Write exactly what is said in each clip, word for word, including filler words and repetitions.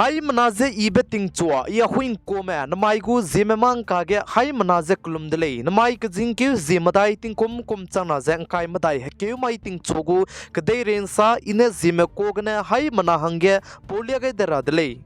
Haimena ze yibe tingchua, i a huingkume, namai gu ziemme mâ ngkage haimena ze kelum de lei. Namai kezingkeu zie medai tingkum kum changna ze ngkai medai hekeu mai tingchua gu kedeirei nsa, i ne ziemme ka gene haimena hangge paulia gai de ra de lei.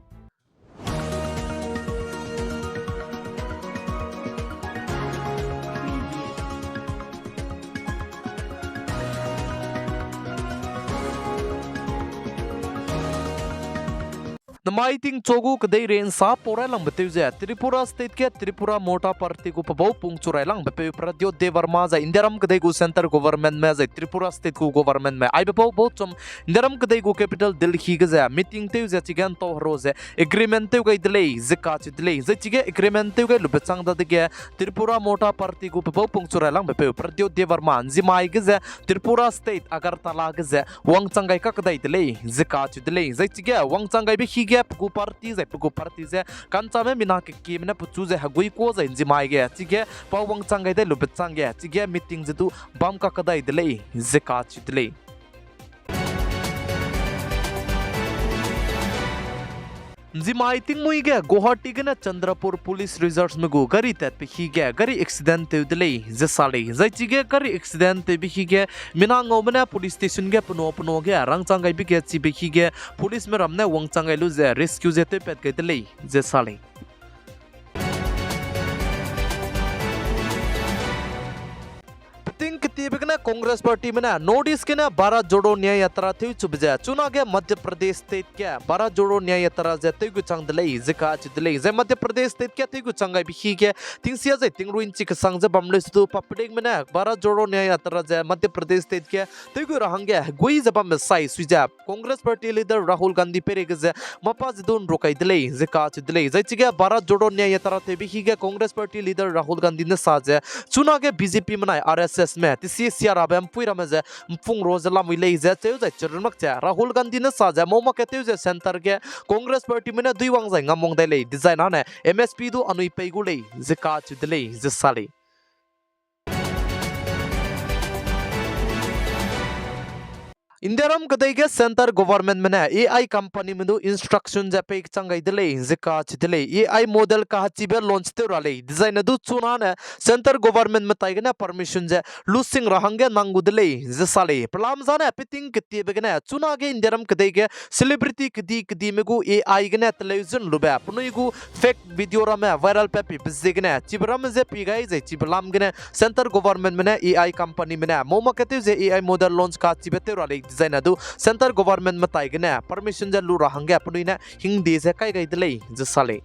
Namai tingchua gu kedeirei nsa pau railangbe tew ze, Tripura State ge Tripura Motha Party gu pebau pungchu railangbe peu Pradyot Debbarma zai Indiaram kedei gu centre governmentme zai Tripura State gu governmentme aibe pau bauchum Indiaram kedei gu capital Delhi ge ze meeting tew ze chige ntau hero ze agreement tew gai de lei ze kacheu de lei. Zai chige agreement tew gai lube chang dadege Tripura Motha Party gu pebau pungchu railangbe peu Pradyot Debbarma nzimai ge ze Tripura State Agartala ge ze wangchang gai kakdai de lei ze kacheu de lei. Zai chige wangchang gaibe hige pe gu party zai pe gu party ze kanchame mina kekieme ne pechu ze hegui kuâ zai nzimai ge chige pa wangchang gai dai lube chang ge chige meeting ze du bam kakdai de lei ze kacheu de lei. Nzimai tingmuî ge Guwahati gene Chandrapur Police Reserveme gu gari tatbe hige gari accident tew de lei ze sa lei. Zai chige gari accident tewbe hige mina ngaume ne police station ge penua penua ge rangchang gaibe ge chibe hige policeme ram ne wangchang gai lu ze rescue ze tewpat gai de lei ze sa lei. Peting ketiebe gene Congress Partyme ne North East gene Bharat Jodo Nyay Yatra tewchube ze chunage Madhya Pradesh State ge Bharat Jodo Nyay Yatra ze tewgu chang de lei ze kacheu de lei. Zai Madhya Pradesh State ge tewgu chang gaibe hige tingsia zai tingrui nchi kesang ze bam lei sedu publicme ne Bharat Jodo Nyay Yatra ze Madhya Pradesh State ge tewgu ra hangge hegui ze bambe sai sui ze Congress Party leader Rahul Gandhi peireige ze mapa ze du nrukai de lei ze kacheu de lei. Zai chige Bharat Jodo Nyay Yatra tewbe hige Congress Party leader Rahul Gandhi ne sa ze chunage B J P menai R S Sme tesi siarabe mpui ramme ze mfung ro ze lamui lei ze cheu zai chirun mak che Rahul Gandhi ne sa ze mau mak ke tew ze centre ge Congress Partyme ne duiwang zai ngamwang dai lei dezai nane M S P du anui pei gu lei ze kacheu de lei ze sa lei. Indiaram kedei ge centre governmentme ne A I companyme du instruction ze pei kechang gai de lei ze kacheu de lei. A I model kahechibe launch tew ra lei dezai ne du chunane centre governmentme tai gene permission ze lusing ra hangge nang gu de lei ze sa lei. Pelam zane peting ketiebe gene chunage Indiaram kedei ge celebrity kedi kedime gu A I gene teleu zun lube penui gu fake video ramme viral pat pibe ziegene chibe ramme je pi gai zai chibe lam gene centre governmentme ne A I companyme ne mau mak ke tew ze A I model launch kachibe tew ra lei dezai ne du centre governmentme tai gene permission ze lu ra hangge penui ne hingde ze kai gai de lei ze sa lei.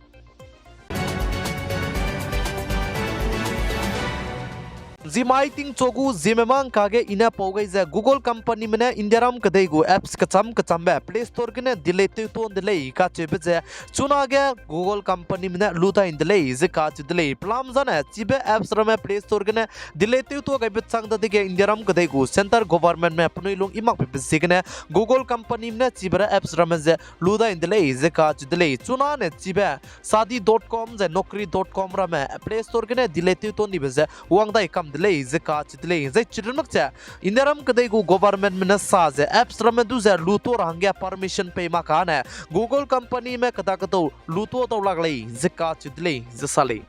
Nzimai tingchua gu ziemme mâ ngkage i ne pau gai ze Google companyme ne Indiaram kedei gu apps kecham kechambe Play Store gene delete tew tuan de lei kacheube ze chunage Google companyme ne lu dai de lei ze kacheu de lei. Pelam zane chibe apps ramme Play Store gene delete tew tuâ gaibe chang dadege Indiaram kedei gu centre governmentme penui lung i mak pibe ziegene Google companyme ne chibe ra apps ramme ze lu dai de lei ze kacheu de lei. Chunane chibe Shaadi dot com zai Naukri dot com ramme Play Store gene delete tew tuan dibe ze wang dai kam de lei ze kacheu de lei. Zai chirun mak che Indiaram kedei gu governmentme ne sa ze apps ramme du ze lu tuâ ra hangge permission pei mak kane Google companyme keda kedau lu tuâ dau lak lei ze kacheu de lei ze sa lei.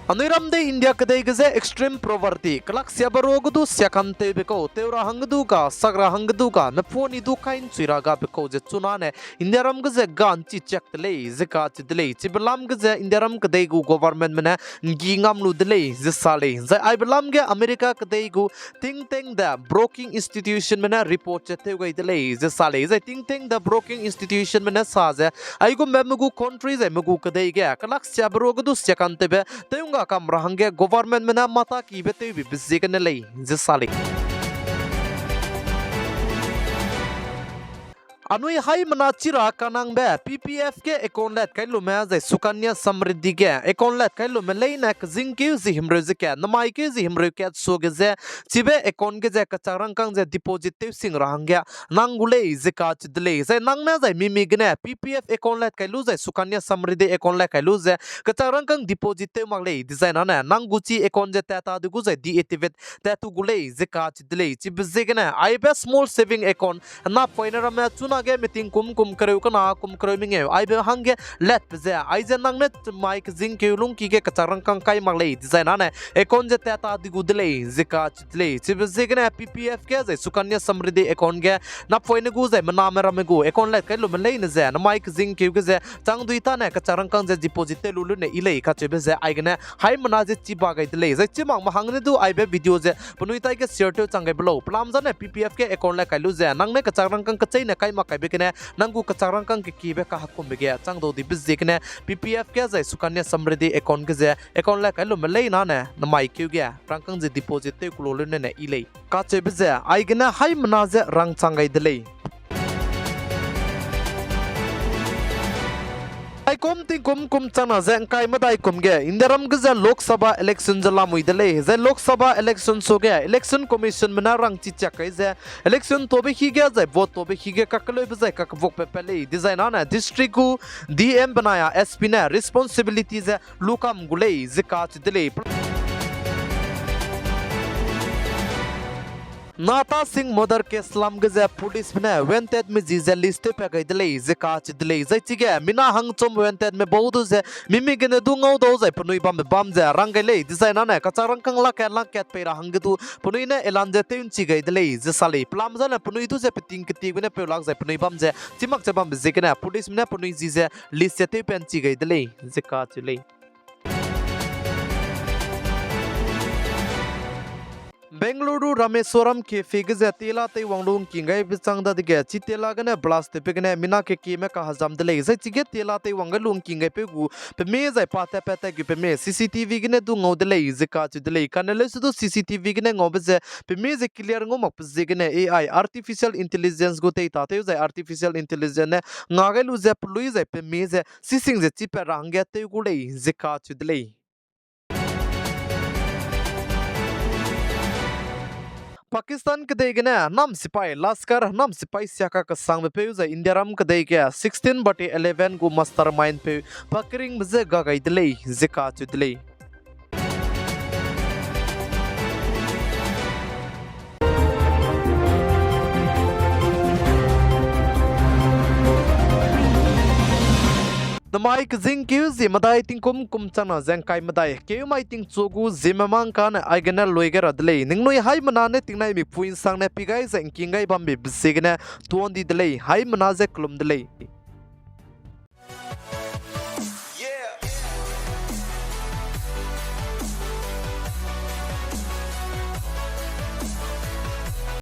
Anui ram dei India kedei ge ze extreme poverty, kelaksiabe ruage du siakantewbe kau, tew ra hangge du ga, sak ra hangge du ga, mepua ni du kai nchui ra gabe kau ze chunane Indiaram ge ze ga nchi chak de lei ze kacheu de lei. Chibe lam ge ze Indiaram kedei gu governmentme ne nggi ngam lu de lei ze sa lei. Zai aibe lam ge America kedei gu think tank de Brookings Institutionme ne report ze tew gai de lei ze sa lei. Zai think tank de Brookings Institutionme ne sa ze aigumbe me gu country zai me gu kedei ge kelaksiabe ruage du siakantewbe tew ngga kam ra hangge governmentme ne mata kibe tewbibe ziegene lei ze sa lei. Anui haimena chi ra kanangbe P P F ge account lat kai lume zai Sukanya Samriddhi ge account lat kai lume leine kezingkeu zie himreu ze kat, namaikeu zie himreu kat suage ze, chibe account ge ze kechak rangkâng ze deposit tew sing ra hangge nang gu lei ze kacheu de lei. Zai nang ne zai mimi gene P P F account lat kai lu zai Sukanya Samriddhi account lat kai lu ze kechak rangkâng deposit tew mak lei dezai nane nang gu chi account ze tat ta de gu zai deactivate tat tu gu lei ze kacheu de lei. Chibe ziegene aibe small saving account napoine ramme chunage meeting kum kum kereu kena kum kereu mengeu aibe hangge latbe ze, aize nang ne mai kezingkeu lungki ge kechak rangkâng kai mak lei dezai nane account ze tat ta di gu de lei ze kacheu de lei. Chibe ziegene P P F ge zai Sukanya Samriddhi account ge napoine gu zai mename ramme gu account lat kai lume leine ze namai kezingkeu ge ze chang dui tane kechak rangkâng ze deposit tew lu lune yi lei kacheube ze aigene haimena ze chi ba gai de lei. Zai chi makme hangne du aibe video ze penui taige share tew chang gaibe lau. Pelam zane P P F ge account lat kai lu ze nang ne kechak rangkâng kecheîne kai mak kaibe gene nang gu kechak rangkâng kekiebe kahekumbe ge chang dau dibe ziegene P P F ge zai Sukanya Samriddhi account ge ze account lat kai lume lei nane namaikeu ge rangkâng ze deposit tew ku lu lune ne yi lei kacheube ze aigene haimena ze rangchang gai de lei. Aikum tingkum kum changna ze ngkai medai kum ge Indiaram ge ze Lok Sabha election ze lamui de lei. Zai Lok Sabha election suage Election Commissionme ne rangchi chiak kai ze election tobe hi ge zai vote tobe hi ge kakeleube zai kakvukbe pat lei dezai nane district gu D M benai a S P ne responsibility ze lukam gu lei ze kacheu de lei. Nata Singh murder case lam ge ze policeme ne wantedme zi ze list tewpat gai de lei ze kacheu de lei. Zai chige mina hangchum wantedme bau du ze mimi gene du ngau dau zai penui bambe bam ze rang gai lei dezai nane kechak rangkâng lak kat lak kat pei ra hangge du penui ne elan ze tew nchi gai de lei ze sa lei. Pelam zane penui du ze peting ketiebe ne peu lak zai penui bam ze chi mak ze bambe ziegene policeme ne penui zi ze list ze tewpat nchi gai de lei ze kacheu lei. Bengaluru Rameswaram cafe ge ze tela teiwang lu ngking gaibe chang dadege chi tela gene blast tewbe gene mina kekieme kahezam de lei. Zai chige tela teiwang gai lu ngking gaipeu gu peme zai pa tatpat tat gu peme C C T V gene du ngau de lei ze kacheu de lei. Kane leuse du C C T V gene ngaube ze peme ze clear ngau makbe ziegene A I, artificial intelligence gu teitatew zai artificial intelligence ne nga gai lu ze pelui zai peme ze sising ze chipat ra hangge tew gu lei ze kacheu de lei. Pakistan kedei gene nam sipai Laskar nam sipai siaka kesangbe peu zai Indiaram kedei ge sixteen bate eleven gu mastermind peu pa keringbe je ga gai de lei ze kacheu de lei. Namai kezingkeu zie medai tingkum kum changna ze ngkai medai keu mai tingchu gu ziemme mang kane aigene lui gai ra de lei. Ningnui haimena ne tingnai mikpui nsangne pi gai zai ngking gai bambe be ziegene tuan di de lei. Haimena ze kelum de lei.